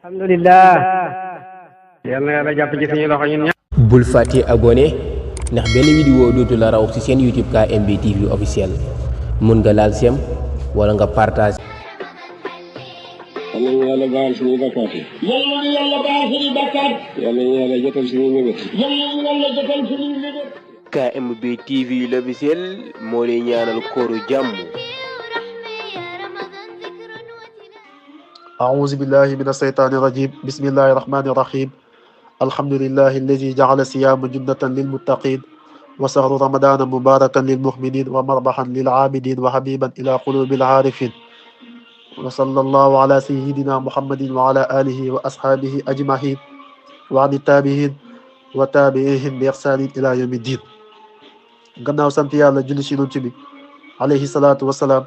alhamdulillah yal na yàlla jàpp ci suñu loxo ñun ñëpp. bul fàtte abonné ndax benn vidéo dootu la raw ci seen YouTube KMB TV officiel mun nga laal sem wala nga partage. yal nañu yàlla baal suñuy bakkaat yi. yal nañu yàlla baal suñuy bakkaat. yal nañu yàlla jotal suñuy mébét. yal nañu yàlla jotal suñuy mébét. KMB TV l'officiel moo lay ñaanal kooru jàmm. أعوذ بالله من الشيطان الرجيم بسم الله الرحمن الرحيم الحمد لله الذي جعل الصيام جنة للمتقين وشهر رمضان مباركا للمؤمنين ومربحا للعابدين وحبيبا إلى قلوب العارفين وصلى الله على سيدنا محمد وعلى آله وأصحابه أجمعين وعن التابعين وتابعيهم بإحسان إلى يوم الدين gannaaw sant yàlla julli ci Yonent bi alayhi salaatu wasalaam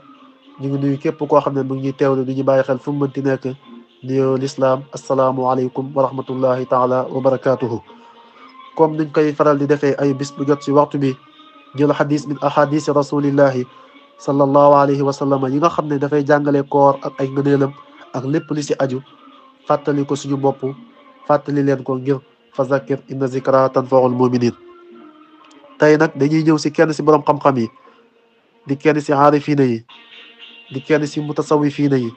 ñu ngi nuyu képp koo xam ne mu ngi teewlu di ñu bàyyi xel fu mu mënti nekk nuyoo lislaam asalaamualeykum wa rahmatullahi taala wa barakaatuhu. comme niñ koy faral di defee ay bis bu jot si waxtu bi jël xadis min ahadisi rasulillahi sallallahu alayhi wa sallam yi nga xam ne dafay jàngale koor ak ay ngëneelam ak lépp li si aju fàttali ko suñu bopp fàttali leen ko ngir fa zakkir inna zikra tanfaul muminin. tey nag dañuy ñëw si kenn si borom xam-xam yi di kenn si aarifiina yi di kenn si mutasawifiina yi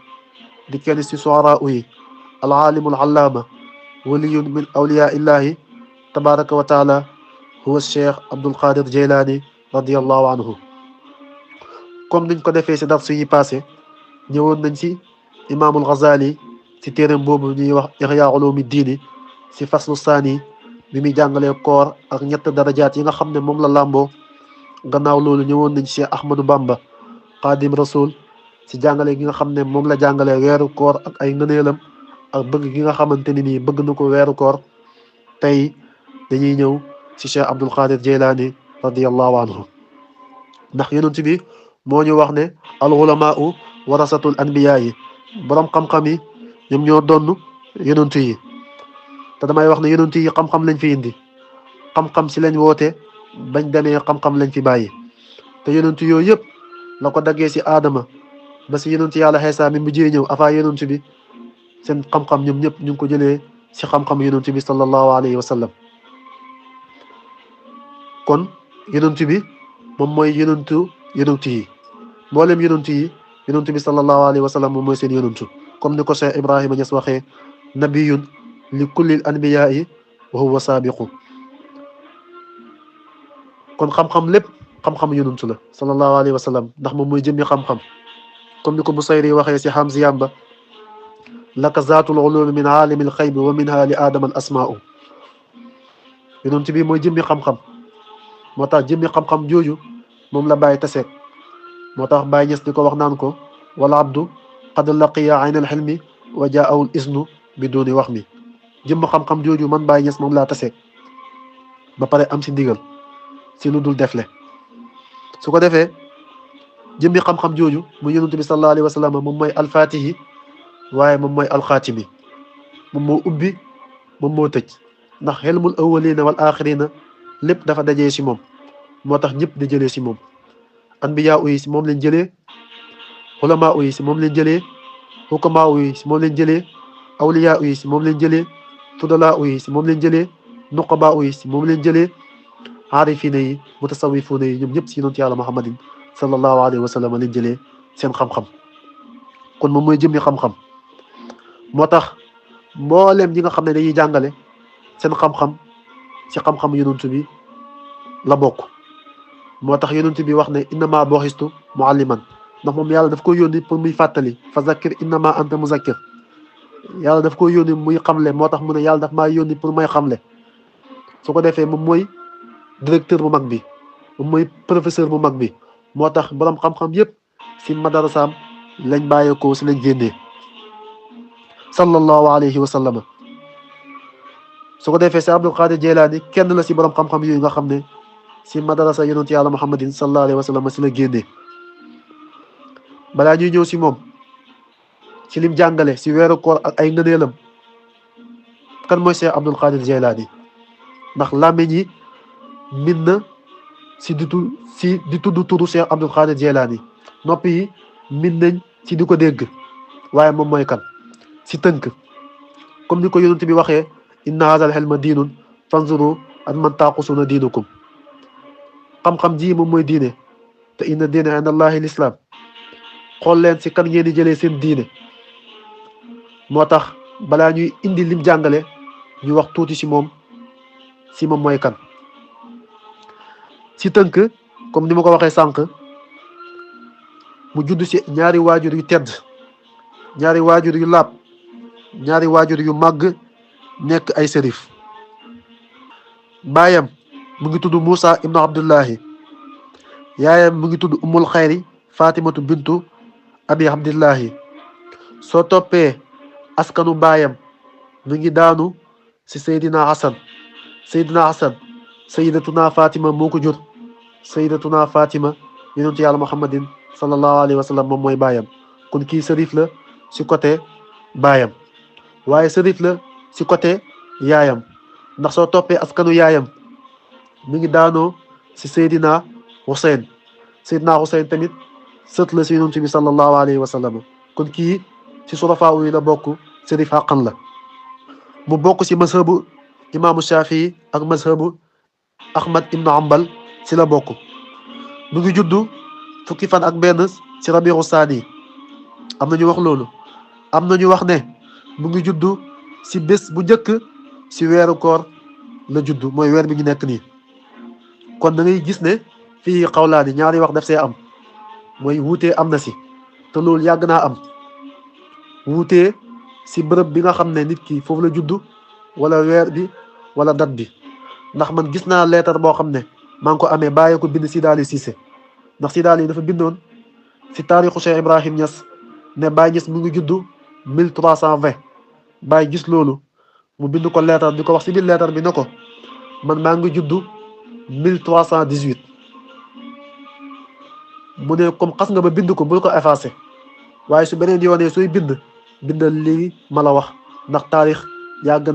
di kenn si suara yi alaalimul allaama waliyun min awliyaa illahi tabaraka wa taala huwa cheikh Abdul Qadir Jeylaani radiallahu anhu. comme niñ ko defee si darsu yi passé ñëwoon nañ si imaamul Ghazali si téeréem boobu ñuy wax Ihya ulumi diini si faslu saani bi muy jàngalee koor ak ñett darajaat yi nga xam ne moom la làmboo. gannaaw loolu ñëwoon nañ si Ahmadu Bamba Xaadim Rasul si jàngale gi nga xam ne moom la jàngale weeru koor ak ay ngëneelam ak bëgg gi nga xamante ni nii bëgg na ko weeru koor. tey dañuy ñëw si Cheikh Abdul Qadir Jeylaani radiallahu anhu ndax yonent bi moo ñu wax ne al ulamaau warasatul anbiya yi borom xam-xam yi ñoom ñoo donn yonent yi te damay wax ne yonent yi xam-xam lañ fi indi xam-xam si lañ woote bañ demee xam-xam lañ fi bàyyi te yonent yooyu yëpp la ko daggee si aadama ba si yonent yàlla Iisaa mi mujjee ñëw avant yonent bi seen xam-xam ñoom ñëpp ñu ngi ko jëlee si xam-xam yonent bi sallallahu alayhi wa sallam. kon yonent bi moom mooy yonent yi mboolem yonent yi yonent bi sallallahu alayhi wa sallam moom mooy seen yonent comme ni ko Cheikh Ibrahima Niass waxee nabiyun li kullil anbiyaai wa huwa saabiqu. kon xam-xam lépp xam-xam yonent la sallallahu alayhi wa sallam ndax moom mooy jëmmi xam-xam comme ni ko Busayri waxee si Hamziyam ba laka zaatul ulumi min aalimil xaybi wa minha li aadama al asmaau. yonent bi mooy jëmmi xam-xam moo tax jëmmi xam-xam jooju moom la bàyyi taseeg moo tax Baay Ñas di ko wax naan ko wala abdu qad laqiya ayna al xilmi wa jaahu al isnu bi duni wax mi. jëmm xam-xam jooju man Baay Ñas moom laa taseeg ba pare am si ndigal si lu dul defle. su ko defee jëmmi xam-xam jooju mu yonent bi sallallahu alayhi wa sallam moom mooy alfatihi waaye moom mooy alxaatimi moom moo ubbi moom moo tëj ndax xelmul awwalina wal axirina lépp dafa dajee si moom moo tax ñëpp di jëlee si moom. anbiya yi si moom lañ jëlee ulama yi si moom lañ jëlee hukama yi si moom lañ jëlee awliya yi si moom lañ jëlee fudala yi si moom lañ jëlee nuqaba yi si moom lañ jëlee aarifina yi mutasawifuuna yi ñoom ñëpp si yonent yàlla Muhammadin sallallahu alayhi wa sallam lañ jëlee seen xam-xam. kon moom mooy jëmmi xam-xam moo tax mbooleem ñi nga xam ne dañuy jàngale seen xam-xam si xam-xam yonent bi la bokk. moo tax yonent bi wax ne innama bu'istu mualliman ndax moom yàlla daf ko yónni pour muy fàttali fa zakkir innama anta muzakkir. yàlla daf ko yónni muy xamle moo tax mu ne yàlla daf maa yónni pour may xamle. su ko defee moom mooy directeur bu mag bi moom mooy professeur bu mag bi moo tax borom xam-xam yëpp si madarasaam lañ bàyyeekoo si lañ génnee sallallahu alayhi wa sallam. su ko defee si Abdul Qadir Jeylaani kenn la si borom xam-xam yooyu nga xam ne si madarasa yonent yàlla Muhammadin sallallahu alayhi wa sallam si la génnee. balaa ñuy ñëw si moom si lim jàngale si weeru koor ak ay ngëneelam kan mooy Cheikh Abdul Qadir Jeylaani ndax làmmiñ yi min na si di tudd turu Cheikh Abdul Qadir Jeylaani noppi yi min nañ si di ko dégg waaye moom mooy kan si tënk comme ni ko yonent bi waxee inna hadha al ilma diinun fanzuru an man taqusuna diinukum xam-xam ji moom mooy diine te inna diina inda allahi l'islam xool leen si kan ngeen di jëlee seen diine moo tax balaa ñuy indi lim jàngale ñu wax tuuti si moom mooy kan si tënk comme ni ma ko waxee sànq mu judd si ñaari waajur yu tedd ñaari waajur yu laab ñaari waajur yu màgg nekk ay sërif baayam mu ngi tudd Moussa ibnu Abdullahi yaayam mu ngi tudd Ummul Xayri Fatimatu bintu Abi Abdillahi soo toppee askanu baayam mu ngi daanu si Seydina Hasan Sayyidatuna Fatima moo ko jur Sayyidatuna Fatima yonentu yàlla Muhammadin sallallahu alayhi wa sallam moom mooy baayam kon kii sërif la si côté baayam waaye sërif la si côté yaayam ndax soo toppee askanu yaayam mi ngi daanoo si Seydina Hussein tamit sët la si yonent bi sallallahu alayhi wa sallam kon kii si surafaa yi la bokk sërif xaqan la mu bokk si mazhabu imaamu Shafii ak mazhabu Ahmad ibnu Hanbal si la bokk mu ngi juddu fukki fan ak benn si Rabiu Saani am na ñu wax loolu am na ñu wax ne mu ngi juddu si bés bu njëkk si weeru koor la juddu mooy weer bi ñu nekk nii kon da ngay gis ne fii xawlaani ñaari wax daf see am mooy wuutee am na si te loolu yàgg naa am wuutee si bërëb bi nga xam ne nit ki foofu la juddu wala weer bi wala date bi ndax man gis naa leetar boo xam ne maa ngi ko amee bàyyee ko bind Sidaali Cissé ndax Sidaali dafa bindoon si taarixu Cheikh Ibrahim Niass ne Baye Niass mu ngi juddu 1320 Baye gis loolu mu bind ko leetar di ko wax si biir leetar bi ne ko man maa ngi juddu 1318 mu ne comme xas nga ba bind ko bul ko effacé waaye su beneen yoonee sooy bindal lii ma la wax ndax taarix yàgg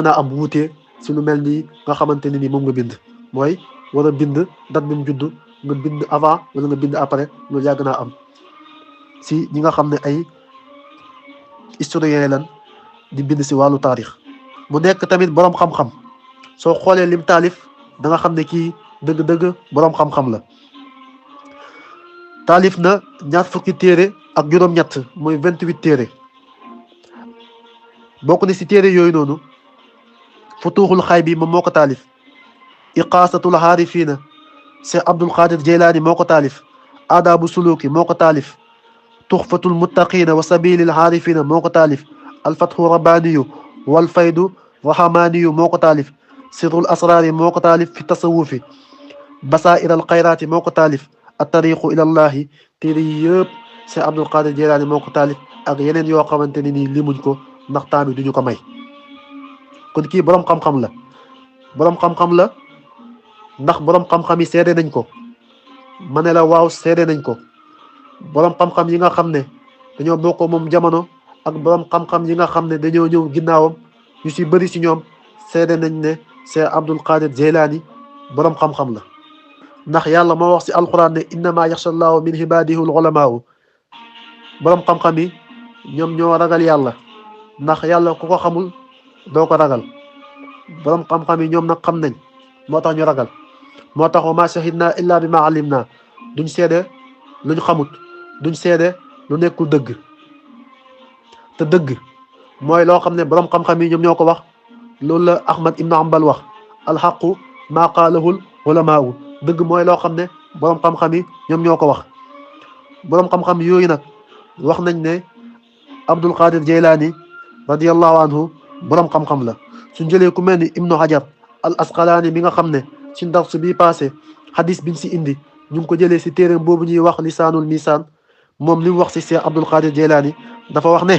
naa am wuute si lu mel nii nga xamante ne ni moom nga bind mooy war a bind date bi mu judd nga bind avant wala nga bind après loolu yàgg naa am si ñi nga xam ne ay historien lan di bind si wàllu taarix mu nekk tamit boroom xam-xam soo xoolee lim taalif da nga xam ne kii dëgg-dëgg boroom xam-xam la taalif na ñaar fukki téere ak juróom-ñett mooy 28 téere bokk na si téere yooyu noonu futuuxul xay bi moom moo ko taalif iqaasatul xaarifiina Cheikh Abdul Qadir Jeylaani moo ko taalif aadaabu suluki moo ko taalif tuxfatul muttaqiina wa sabilil xaarifiina moo ko taalif alfathu rabbaaniyu wal faydu rahamaaniyu moo ko taalif sirrul asraari moo ko taalif fi tasawufi basairal xayraati moo ko taalif attariqu ilallahi téere yi yëpp Cheikh Abdul Qadir Jeylaani moo ko taalif ak yeneen yoo xamante ne nii limuñ ko ndax temps bi duñu ko may kon kii boroom xam-xam la ndax boroom xam-xam yi seede nañ ko ma ne la waaw seede nañ ko boroom xam-xam yi nga xam ne dañoo bokk moom jamono ak boroom xam-xam yi nga xam ne dañoo ñëw ginnaawam ñu si bëri si ñoom seede nañ ne Cheikh Abdul Qadir Jeylaani boroom xam-xam la ndax yàlla moo wax si alquran ne innama yaxsha allahu min ibadihi al ulamaau boroom xam-xam yi ñoom ñoo ragal yàlla ndax yàlla ku ko xamul doo ko ragal boroom xam-xam yi ñoom nag xam nañ moo tax ñu ragal moo tax wa ma shahidna illa bi ma alimna duñ seede luñ xamut duñ seede lu nekkul dëgg te dëgg mooy loo xam ne boroom xam-xam yi ñoom ñoo ko wax loolu la Ahmad ibnu Hanbal wax alxaqu maa qaalahul ulamaau dëgg mooy loo xam ne boroom xam-xam yi ñoom ñoo ko wax boroom xam-xam yooyu nag wax nañ ne Abdul Qadir Jeylaani radiyallahu anhu boroom xam-xam la suñ jëlee ku mel ni Ibnu Hajar al Asqalaani mi nga xam ne ci dars bii passé hadis biñ si indi ñu ngi ko jëlee si téeréem boobu ñuy wax lisaanul misaan moom li mu wax si Cheikh Abdul Qadir Jeylaani dafa wax ne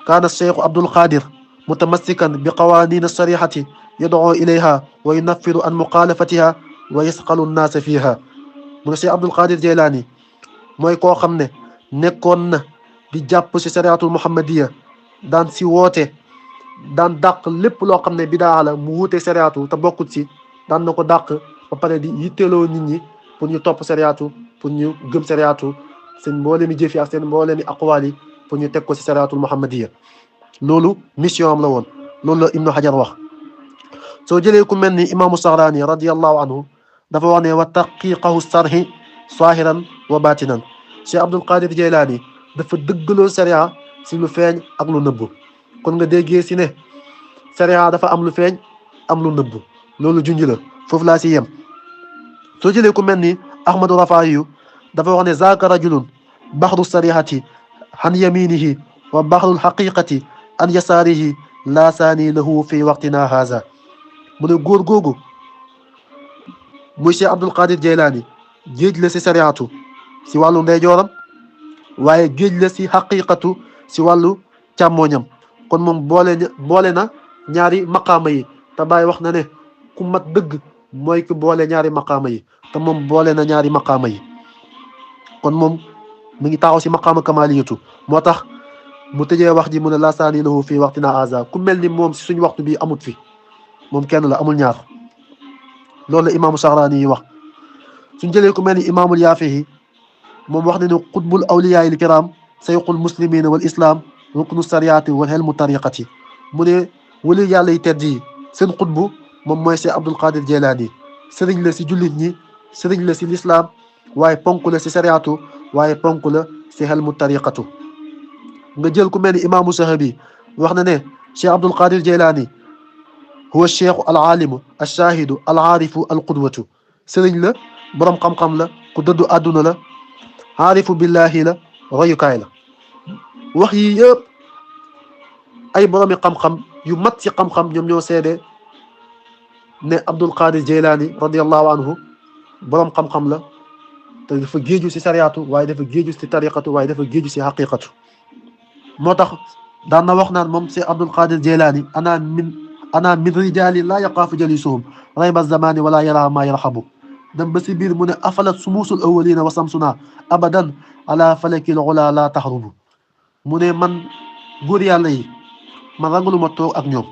kaana Cheikh Abdul Qadir mutamassikan bi qawanin sarihati yad'u ilayha wa yunaffiru an muxaalafatiha wa yasqalu nnaasa fiha mu ne Cheikh Abdul Qadir Jeylaani mooy koo xam ne nekkoon na di jàpp si shariatul muhammadiya daan si woote daan dàq lépp loo xam ne bidaa la mu wuute shariatu te bokkut si daan na ko dàq ba pare di yitteeloo nit ñi pour ñu topp shariatu pour ñu gëm shariatu seen mboolemi jëf yi ak seen mboolemi aqwaal yi pour ñu teg ko ci sariyaatul muhammadiya loolu mission am la woon loolu la Ibnu Hajar wax. soo jëlee ku mel ni imaamu Saxraani radiyallahu anhu dafa wax ne wa taqiqahu sarhi saahiran wa batinan Cheikh Abdul Qadir Jeylaani dafa dëggaloo sariya si lu feeñ ak lu nëbbu kon nga déggee si ne sariya dafa am lu feeñ am lu nëbbu loolu junj la foofu laa si yem. soo jëlee ku mel ni Ahmadu Rafaayu dafa wax ne zaaka rajulun baxru sarihati an yaminihi wa baxrul xaqiqati an yasaarihi laa saani lahu fi waqtina haza mu ne góor googu muy Cheikh Abdul Qadir Jeylaani géej la si sariyaatu si wàllu ndeyjooram waaye géej la si xaqiqatu si wàllu càmmooñam kon moom boole na ñaari maqaama yi te Baay wax na ne ku mat dëgg mooy ku boole ñaari maqaama yi te moom boole na ñaari maqaama yi kon moom mu ngi taxaw si maqaama kamaliyatu moo tax mu tëjee wax ji mu ne laa saani lahu fii waqtina aza ku mel ni moom si suñu waxtu bi amut fi moom kenn la amul ñaar loolu la imaamu Saxraani yi wax. suñ jëlee ku mel ni imaamul Yaafihi moom wax na ne qutbul awliyaayil kiram sayqul muslimina wal islam ruknu sariyaati wal helmu tariqati mu ne wali yàlla yi tedd yi seen qutbu moom mooy Cheikh Abdul Qadir Jeylaani sëriñ la si jullit ñi sëriñ la si lislaam waaye ponk la si sariyaatu waaye ponk la si helmu tariqatu. nga jël ku mel ni imaamu Sahabi wax na ne Cheikh Abdul Qadir Jeylaani huwa cheikhu al aalimu al shaahidu al aarifu al qudwatu sëriñ la borom xam-xam la ku dëddu àdduna la aarifu billahi la royukaay la. wax yi yëpp ay boromi xam-xam yu mat ci xam-xam ñoom ñoo seede ne Abdul Qadir Jeylaani radiyallahu anhu borom xam-xam la te dafa géeju si sariyaatu waaye dafa géeju si tariqatu waaye dafa géeju si xaqiqatu. moo tax daan na wax naan moom si Abdul Qadir Jeylaani ana min rijaali laa yaqaafu jalisuhum rayba zamani wala yara ma yarhabu dem ba si biir mu ne afalat sumuusul awwalina wa samsuna abadan ala falakil ula la taxrubu mu ne man góor yàlla yi man rangaluma toog ak ñoom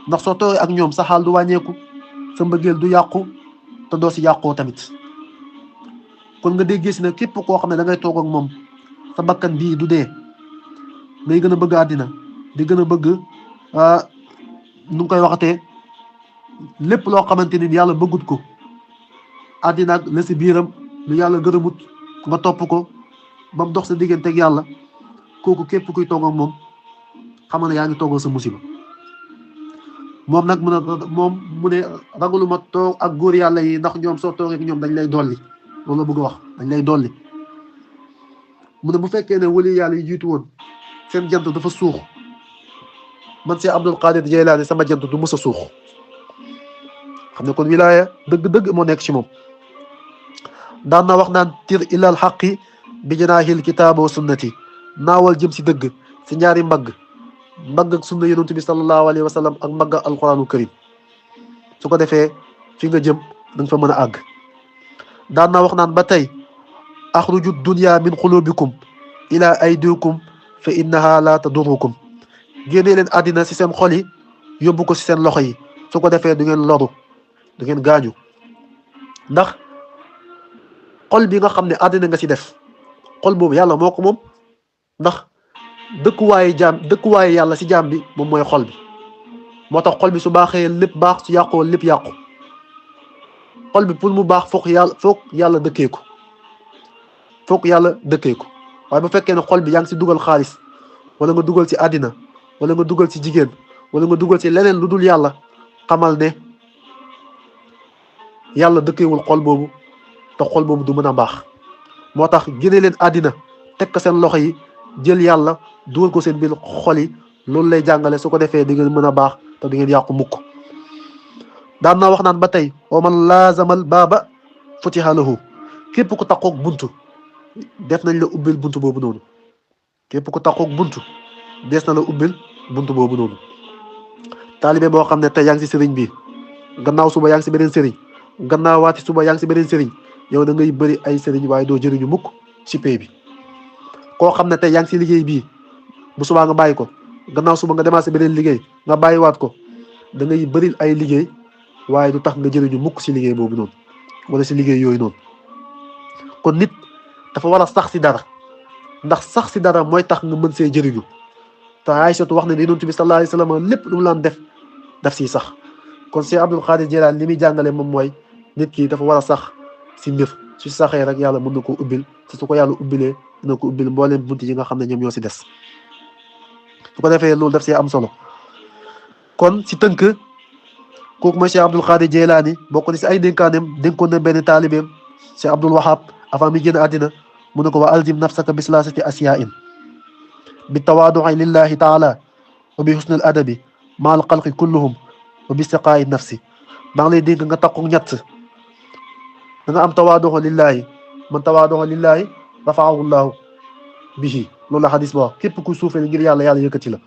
ndax soo toogee ak ñoom sa xaal du wàññeeku sa mbëggeel du yàqu te doo si yàqoo tamit. kon nga déggee si ne képp koo xam ne da ngay toog ak moom sa bakkan bii du dee ngay gën a bëgg àddina di gën a bëgg nu ngi koy waxatee lépp loo xamante ni yàlla bëggut ko àddina ak la si biiram lu yàlla gërëmut nga topp ko ba mu dox sa diggante ak yàlla kooku képp kuy toog ak moom xam ne yaa ngi toogal sa musiba. moom nag mu ne ragaluma toog ak góor yàlla yi ndax ñoom soo toogee ak ñoom dañ lay dolli loolu la bëgg a wax dañ lay dolli. mu ne bu fekkee ne wali yàlla yi jiitu woon seen jant dafa suux man si Abdul Qadir Jeylaani sama jant du mës a suux xam ne kon wilaaya dëgg-dëgg moo nekk ci moom. daan na wax naan tir ilal xaqi bi janaahil kitaaba wa sunnati naawal jëm si dëgg si ñaari mbagg ak sunna yonent bi sallallahu alayhi wa sallam ak mbagg alquraanu karim su ko defee fi nga jëm da nga fa mën a àgg. daan na wax naan ba tey axruju dunya min qulubikum ila aydikum fa innaha la tadurukum génnee leen àddina si seen xol yi yóbbu ko si seen loxo yi su ko defee du ngeen loru du ngeen gaañu ndax xol bi nga xam ne àddina nga si def xol boobu yàlla moo ko moom ndax dëkkuwaaye yàlla si jaam bi moom mooy xol bi moo tax xol bi su baaxee lépp baax su yàqoo lépp yàqu xol bi pour mu baax foog yàlla dëkkee ko waaye bu fekkee ne xol bi yaa ngi si dugal xaalis wala nga dugal si àddina wala nga dugal si jigéen wala nga dugal si leneen lu dul yàlla xamal ne yàlla dëkkeewul xol boobu te xol boobu du mën a baax. moo tax génne leen àddina teg ko seen loxo yi jël yàlla dugal ko seen biir xol yi loolu lay jàngale su ko defee di ngeen mën a baax te di ngeen yàqu mukk. daan naa wax naan ba tey wa man laazamal baaba futiha lahu képp ku taqoog buntu def nañ la ubbil buntu boobu noonu képp ku taqoog buntu des na la ubbil buntu boobu noonu. taalibe boo xam ne tey yaa ngi si sëriñ bi gannaaw suba yaa ngi si beneen sëriñ gannaaw waati suba yaa ngi si beneen sëriñ yow da ngay bëri ay sëriñ waaye doo jëriñu mukk si pay bi. koo xam ne tey yaa ngi si liggéey bii bu subaa nga bàyyi ko gannaaw suba nga demaat si beneen liggéey nga bàyyiwaat ko da ngay bëri ay liggéey waaye du tax nga jëriñu mukk si liggéey boobu noonu wala si liggéey yooyu noonu. kon nit dafa war a sax si dara ndax sax si dara mooy tax nga mën see jëriñu te Aysatu wax ne ne Yonent bi sallallahu alayhi wa sallam lépp lu mu laan def siy sax kon Cheikh Abdul Qadir Jilani li muy jàngale moom mooy nit ki dafa war a sax si mbir su saxee rek yàlla mën na ko ubbil te su ko yàlla ubbilee dina ko ubbil mbooleem bunt yi nga xam ne ñoom ñoo si des su ko defee loolu daf see am solo kon si tënk kooku mooy Cheikh Abdul Qadir Jilani bokk na si ay dénkaaneem dénkoon na benn taalibeem Cheikh Abdul Wahab avant mi génn àddina mu ne ko wa alzim nafsaka bi salaasati asyaa'in bi tawaadu'i lillahi taala wa bi husnil adabi ma al xalqi kulluhum wa bi istiqaa'i nafsi maa ngi lay dénk nga takku ñett da nga am tawaadu'u lillahi man tawaadu'a lillahi rafa'ahu llahu bihi loolu la xadis ba wax képp ku suufeel ngir yàlla yàlla yëkkati la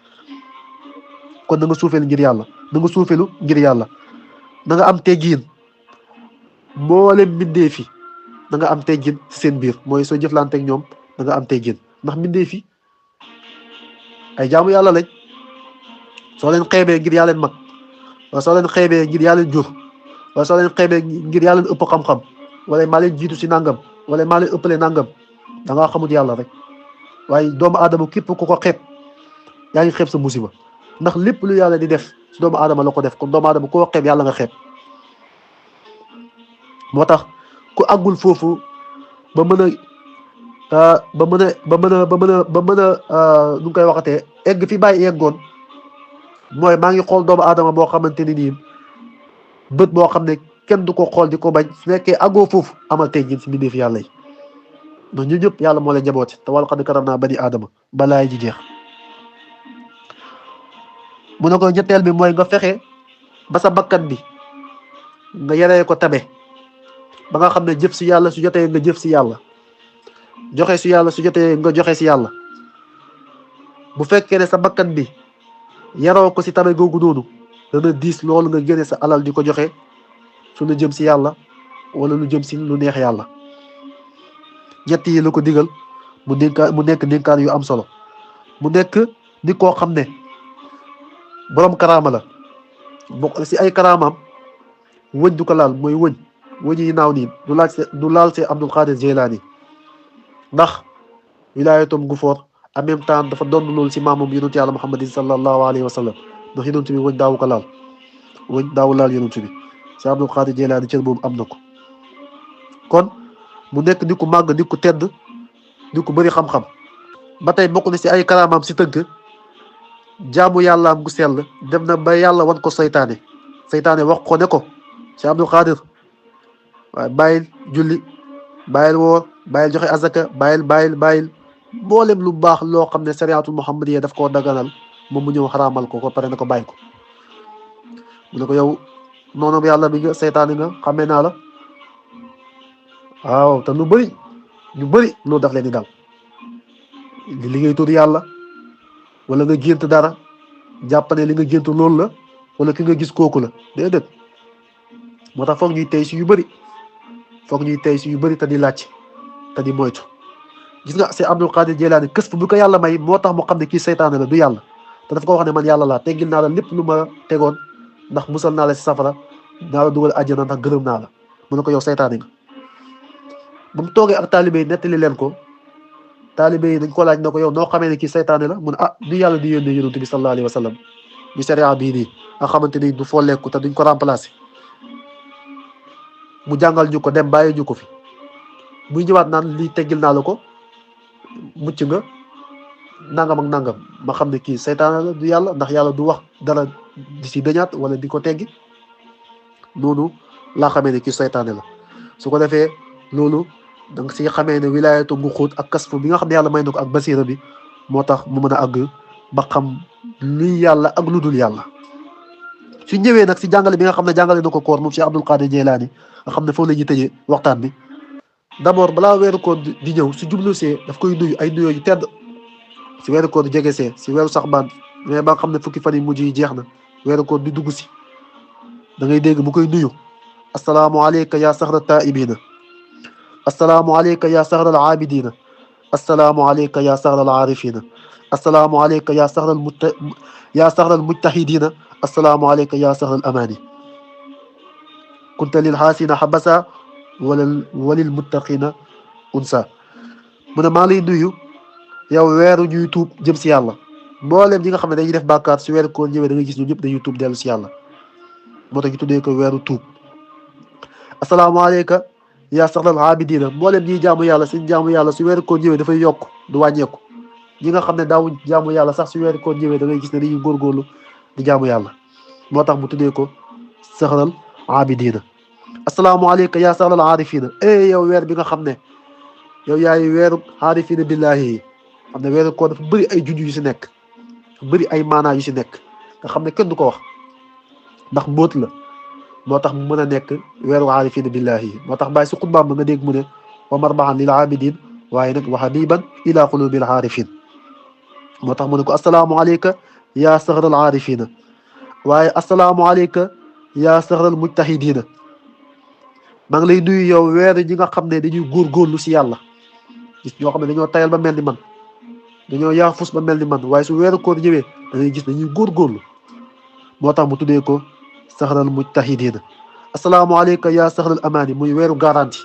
kon na nga suufeel ngir yàlla na nga suufeelu ngir yàlla na nga am teggiin mboolem mbindee fi na nga am teggin si seen biir mooy soo jëflanteeg ñoom da nga am teggin ndax mbindee fi ay jaamu yàlla lañ soo leen xeebee ngir yaa leen mag wala soo leen xeebee ngir yaa leen jur wala soo leen xeebee ngir yaa leen ëpp xam-xam wala maa leen jiitu si nangam wala maa leen ëppale nangam da ngaa xamut yàlla rek waaye doomu aadama képp ku ko xeeb yaa ngi xeeb sa musiba ndax lépp lu yàlla di def si doomu aadama la ko def kon doomu aadama koo xeeb yàlla nga xeeb moo tax ku àggul foofu ba mën a nu ngi koy waxatee egg fi bàyyi eggoon mooy maa ngi xool doomu aadama boo xamante ni nii bët boo xam ne kenn du ko xool di ko bañ su nekkee àggoo foofu amal teggin si mbindeef yàlla yi ndax ñu ñëpp yàlla moo leen jaboote te wal qad karamnaa bani aadama balaay ji jeex mu ne ko ñetteel bi mooy nga fexe ba sa bakkan bi nga yaree ko tabe ba nga xam ne jëf si yàlla su jotee nga jëf si yàlla joxe si yàlla su jotee nga joxe si yàlla bu fekkee ne sa bakkan bi yaroo ko si tabe googu noonu dana diis loolu nga génne sa alal di ko joxe su lu jëm si yàlla wala lu jëm si lu neex yàlla ñett yi la ko digal mu nekk dénkaan yu am solo mu nekk nit koo xam ne borom karaama la bokk si ay karaamaam wëñ du ko laal mooy wëñ yi naaw nii du laal see Abdul Qadir Jilani ndax wilaayatom gu foor en même temps dafa doon loolu si maamam yonent yàlla Muhammadin sallallahu alayhi wa sallam ndax yonent bi wëñ daawu ko laal wëñ daawu laal yonent bi si Abdul Qadir Jilani cër boobu am na ko kon mu nekk nit ku màgg nit ku tedd nit ku bëri xam-xam ba tey bokk na si ay karaamaam si tënk jaamu yàllaam gu sell dem na ba yàlla wan ko saytaane wax ko ne ko si Abdul Qadir waaye bàyyil julli bàyyil woor bàyyil joxe azaka bàyyil mboolem lu baax loo xam ne sariyatul muhammadiyya daf koo daganal moom mu ñëw xaraamal ko pare na ko bàyyi ko mu ne ko yow noonu yàlla bi nga saytaane nga xamee naa la waaw te ñu bëri loolu daf leen di dal li liggéey tur yàlla wala nga gént dara jàpp ne li nga gént loolu la wala ki nga gis kooku la déedéet moo tax foog ñuy tey si yu bëri te di laaj te di moytu gis nga c'est Abdul Qadir Jilani kës fu bu ko yàlla may moo tax mu xam ne kii saytaane la du yàlla te daf ko wax ne man yàlla laa teggil naa la lépp lu ma tegoon ndax musal naa la si safara naa la dugal àjjana ndax gërëm naa la mu ne ko yow saytaane nga ba mu toogee ak taalibe yi nettali leen ko taalibe yi dañ ko laaj na ko yow noo xamee ne kii saytaane la mu ne du yàlla di yónnee yonent bi sallallahu alayhi wa sallam bi sariya bii nii nga xamante ni du folleeku te duñ ko remplacer mu jàngal ñu ko dem bàyyi ñu ko fi muy ñëwaat naan lii teggil naa la ko mucc nga nangam ak nangam ma xam ne kii saytaane la du yàlla ndax yàlla du wax dara di si dañaat wala di ko teggi noonu laa xamee ne kii saytaane la su ko defee loolu da nga si xamee ne wilaayatu gu xóot ak kasfu bi nga xam ne yàlla may na ko ak basira bi moo tax mu mën a àgg ba xam luy yàlla ak lu dul yàlla su ñëwee nag si jàngale bi nga xam ne jàngale na ko koor moom si Abdul Qadir Jilani nga xam ne foofu la ñuy tëjee waxtaan bi d'abord balaa weeru koor di ñëw su jublu see daf koy nuyu ay nuyoo yu tedd si weeru koor di jege see si weeru saxbaan mais ba nga xam ne fukki fan yi mujj yi jeex na weeru koor di dugg si da ngay dégg mu koy nuyu assalaamu aleyka ya sahra taibina assalaamu aleyka ya sahra al abidina assalaamu aleyka ya sahra al arifina assalaamu aleyka ya sahra al mujtahidina assalaamu aleyka ya sahra al amani kunta lil xaasina xabasa walil muttaqina unsa mu ne maa lay nuyu yow weeru ñuy tuub jëm si yàlla mbooleem ñi nga xam ne dañuy def bàkkaar si weeru koor ñëwee da ngay gis ñoom ñëpp dañuy tuub dellu si yàlla moo tax ñu tuddee ko weeru tuub asalaamaaleyka yaa saxlal abidina mbooleem ñiy jaamu yàlla seen jaamu yàlla si weeru koor ñëwee dafay yokk du wàññeeku ñi nga xam ne daawu jaamu yàlla sax si weeru koor ñëwee da ngay gis ne dañuy góorgóorlu di jaamu yàlla moo tax mu tuddee ko saxlal abidina asalaamaaleyka yaa saxlal aarifina yow weer bi nga xam ne yow yaay weeru aarifina billahi yi xam ne weeru koor dafa bëri ay junj yu si nekk bëri ay maanaa yu si nekk nga xam ne kenn du ko wax ndax mbóot la moo tax mu mën a nekk weeru aarifina billahi yi moo tax bàyyi si xutbaam ba nga dégg mu ne wa marbahan lil abidin waaye nag wa habiban ila qulubil aarifin moo tax mu ne ko asalaamualeyka yaa saxral aarifina waaye asalaamualeyka yaa saxral mujtahidina maa ngi lay nuyu yow weer ñi nga xam ne dañuy góorgóorlu si yàlla gis ñoo xam ne dañoo tayal ba mel ni man dañoo yaafus ba mel ni man waaye su weeru koor ñëwee da ngay gis dañuy góorgóorlu moo tax mu tuddee ko saxral mujtahidina asalaamaaleyka yaa saxral amaani muy weeru garanti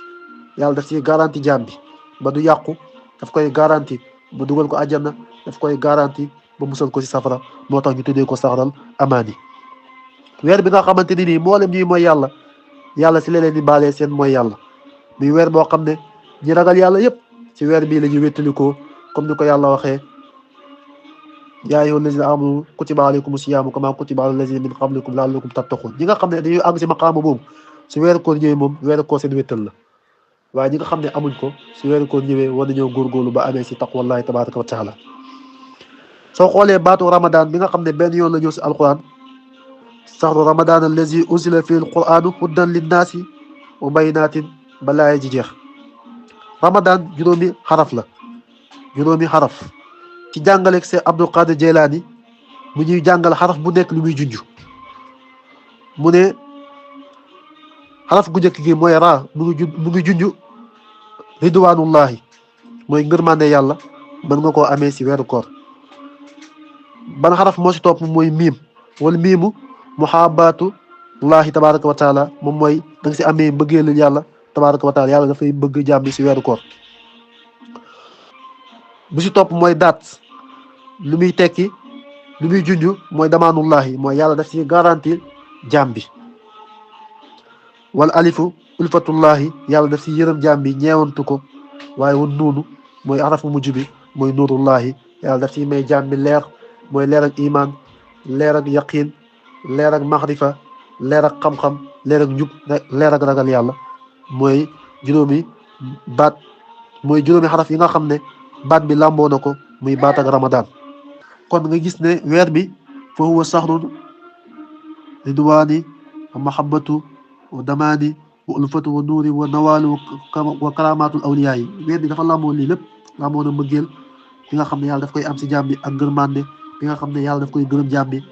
yàlla daf ci garanti jaam bi ba du yàqu daf koy garanti ba dugal ko àjjana daf koy garanti ba musal ko si safara moo tax ñu tuddee ko saxral amaani weer bi nga xamante ni nii mboolem ñi mooy yàlla si leen di baalee seen mooy yàlla muy weer boo xam ne ñi ragal yàlla yëpp ci weer bii la ñuy wéttalikoo comme ni ko yàlla waxee yaa ayyuha allazina amanu kutiba alaykum siyaamu kama kutiba ala allazina min qablikum la'allakum tattaqun ñi nga xam ne dañuy àgg si maqaama boobu si weeru koor ñëwee moom weeru koor seen wéttal la waaye ñi nga xam ne amuñ ko si weeru koor ñëwee war nañoo góorgóorlu ba amee si taqwallahi tabaraka wa taala soo xoolee baatu ramadan bi nga xam ne benn yoon la ñëw si alquran saxru ramadan allazi unzila fi alquranu hudan linnaasi wa bayinatin ba laaya ji jeex ramadan juróomi xaraf la juróomi xaraf ci jàngaleeg see Abdul Qadir Jeylaani mu ñuy jàngal xaraf bu nekk lu muy junj mu ne xaraf gu njëkk gi mooy ra mu ngi junj ridwanullahi mooy ngërmande yàlla mën nga koo amee si weeru koor ban xaraf moo si topp mooy miim wala miimu muhabbatullahi tabaraka wa taala moom mooy da nga si amee mbëggeelu yàlla tabaraka wa taala yàlla dafay bëgg jàmm bi si weeru koor bu si topp mooy daat lu muy tekki lu muy junj mooy damaanullahi mooy yàlla daf si garantir jàmm bi wala alifu ulfatullahi yàlla daf si yërëm jàmm bi ñeewantu ko waaye wun nuunu mooy arafu mujj bi mooy nuurullahi yàlla daf si may jàmm bi leer mooy leer ak iman leer ak yaqin leer ak maxrifa leer ak xam-xam leer ak njub leer ak ragal yàlla mooy juróomi baat mooy juróomi xaraf yi nga xam ne baat bi làmboo na ko muy baat ak ramadan kon nga gis ne weer bi fa huwa saxrun ridwaani wa mahabbatu wa damaani wa ulfatu wa nuuri wa nawaali wa karamaatul awliyaa yi weer bi dafa làmboo lii lépp làmboo na mbëggeel bi nga xam ne yàlla daf koy am si jaam bi ak ngërmande bi nga xam ne yàlla daf koy gërëm jaam bi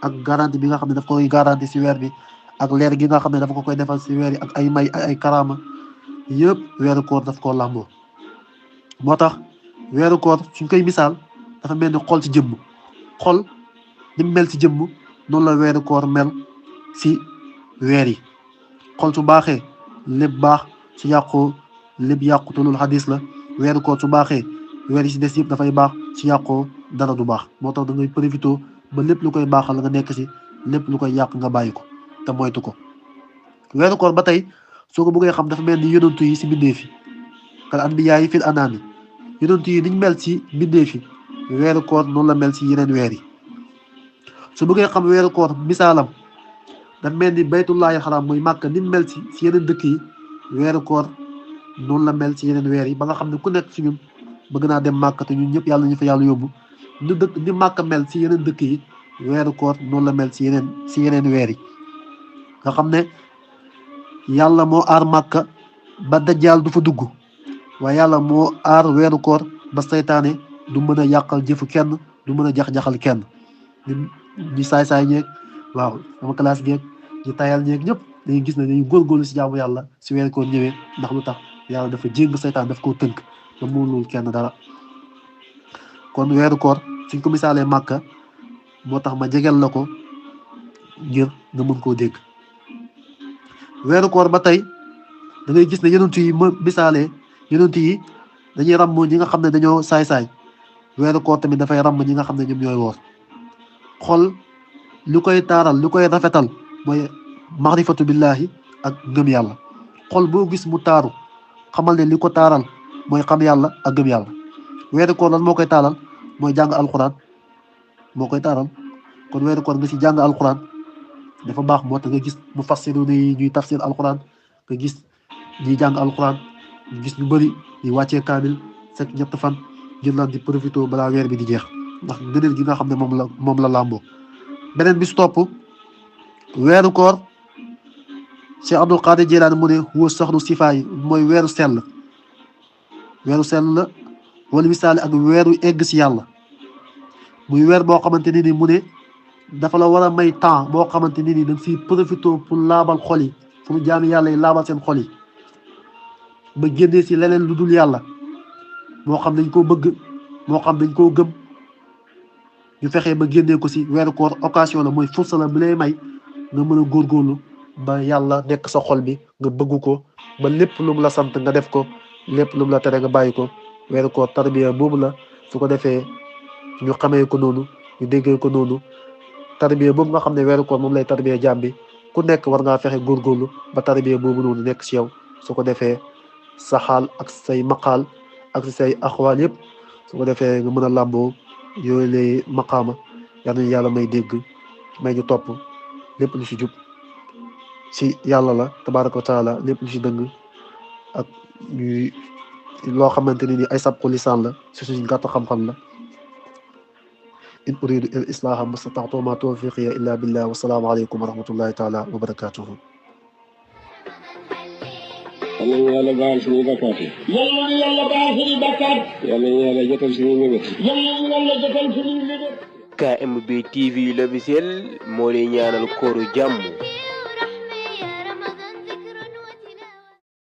ak garanti bi nga xam ne daf koy garanti si weer bi ak leer gi nga xam ne dafa ko koy defal si weer yi ak ay may ay karama yëpp weeru koor daf koo làmboo moo tax weeru koor suñ koy misaal dafa mel ni xol ci jëmm xol ni mu mel ci jëmm noonu la weeru koor mel si weer yi xol su baaxee lépp baax su yàqoo lépp yàqu te loolu xadis la weeru koor su baaxee weer yi si des yëpp dafay baax su yàqoo dara du baax moo tax da ngay profité ba lépp lu koy baaxal nga nekk si lépp lu koy yàq nga bàyyi ko te moytu ko weeru koor ba tey soo ko bëggee xam dafa mel ni yonantu yi si mbindeef yi kal anbiyaa yi fil anaami yonantu yi niñ mel si mbindeef yi weeru koor noonu la mel si yeneen weer yi su bëggee xam weeru koor misaalam dafa mel ni baytullahi xaram muy màkk ni mu mel si yeneen dëkk yi weeru koor noonu la mel si yeneen weer yi ba nga xam ne ku nekk si ñun bëgg naa dem màkk te ñun ñëpp yàlla ñu fa yàlla yóbbu ni màkk mel si yeneen dëkk yi weeru koor noonu la mel si yeneen weer yi nga xam ne yàlla moo aar màkka ba dajjaal du fa dugg waaye yàlla moo aar weeru koor ba saytaane du mën a yàqal jëfu kenn du mën a jax-jaxal kenn ñu saay-saay ñeeg waaw sama classe geeg ñu tayal ñeeg ñëpp dañuy gis ne dañuy góorgóorlu si jaamu yàlla si weeru koor ñëwee ndax lu tax yàlla dafa jéng saytaan daf koo tënk ba mënul kenn dara kon weeru koor suñ ko misaalee màkka moo tax ma jegel la ko ngir nga mën koo dégg weeru koor ba tey da ngay gis ne yonent yi ma misaalee yonent yi dañuy ràmm ñi nga xam ne dañoo saay-saay weeru koor tamit dafay ràmm ñi nga xam ne ñoom ñooy woor xol li koy taaral li koy rafetal mooy maarifatu billahi ak gëm yàlla xol boo gis mu taaru xamal ne li ko taaral mooy xam yàlla ak gëm yàlla weeru koor lan moo koy taaral mooy jàng alquran moo koy taaral kon weeru koor nga si jàng alquran dafa baax moo tax nga gis mu fassiru ni ñuy tafsir alquran nga gis ñuy jàng alquran nga gis ñu bëri di wàccee kaamil fekk ñett fan ngir lan di profité balaa weer bi di jeex ndax ngëneel gi nga xam ne moom la làmboo beneen bi su topp weeru koor Cheikh Abdul Qadir Jilaani mu ne huwa saxru sifaay mooy weeru sell la wala misaali ak weeru egg si yàlla muy weer boo xamante ni mu ne dafa la war a may temps boo xamante ni dañ siy profité pour laabal xol yi pour jaami yàlla yi laabal seen xol yi ba génnee si leneen lu dul yàlla moo xam dañ koo bëgg moo xam dañ koo gëm ñu fexee ba génnee ko si weeru koor occasion la mooy fursa la bi lay may nga mën a góorgóorlu ba yàlla nekk sa xol bi nga bëgg ko ba lépp lu mu la sant nga def ko lépp lu mu la tere nga bàyyi ko weeru koor tarbiya boobu la su ko defee ñu xamee ko noonu ñu déggee ko noonu tarbiya boobu nga xam ne weeru koor moom lay tarbiya jaam bi ku nekk war ngaa fexe góorgóorlu ba tarbiya boobu noonu nekk si yow su ko defee sa xaal ak say maqaal ak say axwaal yëpp su ko defee nga mën a làmboo yooyu lay maqaama yal nañu yàlla may dégg may ñu topp lépp lu si jub si yàlla la tabaraka wa taala lépp lu si dëng ak ñuy loo xamante ni ay sabqu lisaan la si suñ gàtt xam-xam la in uridu il islaha mastata'tu ma tawfiqiya illa billah wa salaamu aleykum wa rahmatullahi taala wa barakatuhu yal nañu yàlla baal suñuy bakkaat yi. yal na yàlla baal suñuy bakkaat. yal nañu yàlla jotal suñuy mébét. yal na yàlla jotal suñuy mébét. KMB TV l'officiel moo lay ñaanal kooru jàmm